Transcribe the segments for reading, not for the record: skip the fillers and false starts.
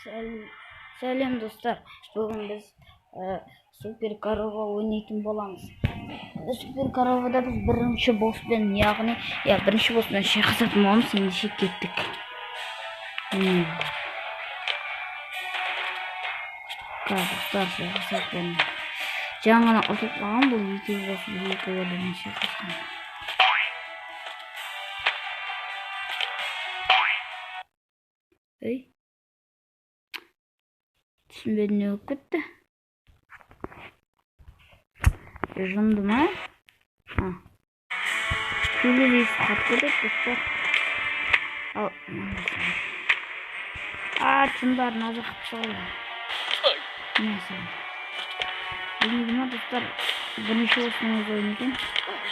Сәлем, достар! Бүгін біз Супер Корова ойнайтын боламыз. Супер Коровада біз бірінші босспен, яғни, иә, бірінші босспен шайқасатын боламыз. Ендеше кеттік. Міне. Достар, шайқасатын боламыз. Жаңа ғана ұтылып қалған бұл екеуі қосып екі өліммен шайқасқан. Ей. Түсінбедім, не болып кетті? Жынды ма? А. Сөйлесіп қатып кетеді, достар. Ал, а, жындарын аз қылып тастаған. Міне саған. Білмейді ма, достар? Бірінші осының өзі ойын екен.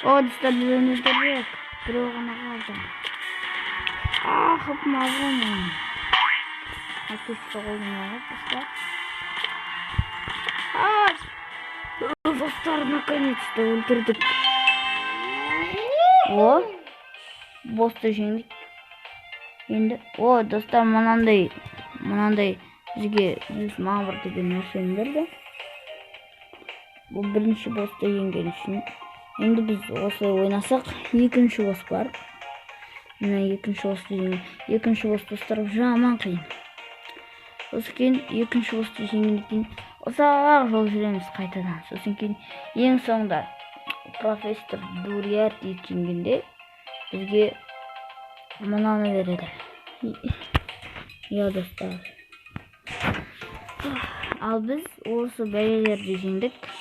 О, достар, біз өлтірдік. Біреу ғана қалды. А, хпым аз ғой менің. Аптечка қолданайық, достар. А, достар, наконец-то өлтірдік. О, босты жеңдік. Енді, о, достар, мынандай бізге 100 мавр деген нәрсені берді. Бұл бірінші босты жеңген үшін. Енді біз осылай ойнасақ, екінші босс бар. Мына екінші босты жеңген. Екінші босс, достар, жаман қиын. Сосын кейін екінші босты жеңгеннен кейін ұзақ жол жүреміз қайтадан. Сосын кейін ең соңында профессор Дуриарти жеңгенде бізге мынаны береді. Иә, достар. Ал біз осы бәлелерді жеңдік.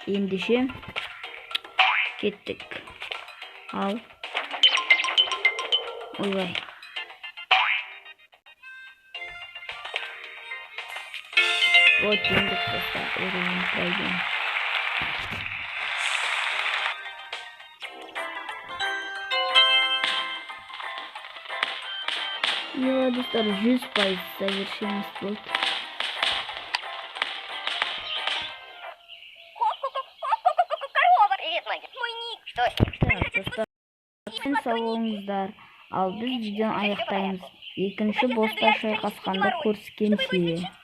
Ендеше кеттік. Ал. Ойбай. Вот жеңдік, достар. Уровень пройден. Иә, достар, 100% завершенность болды. Корова! Привет, Майя. Мой ник. Что с ним? Так, достар, сау болыңыздар. Ал біз видеоны аяқтаймыз. Екінші босста шайқасқанда көріскенше.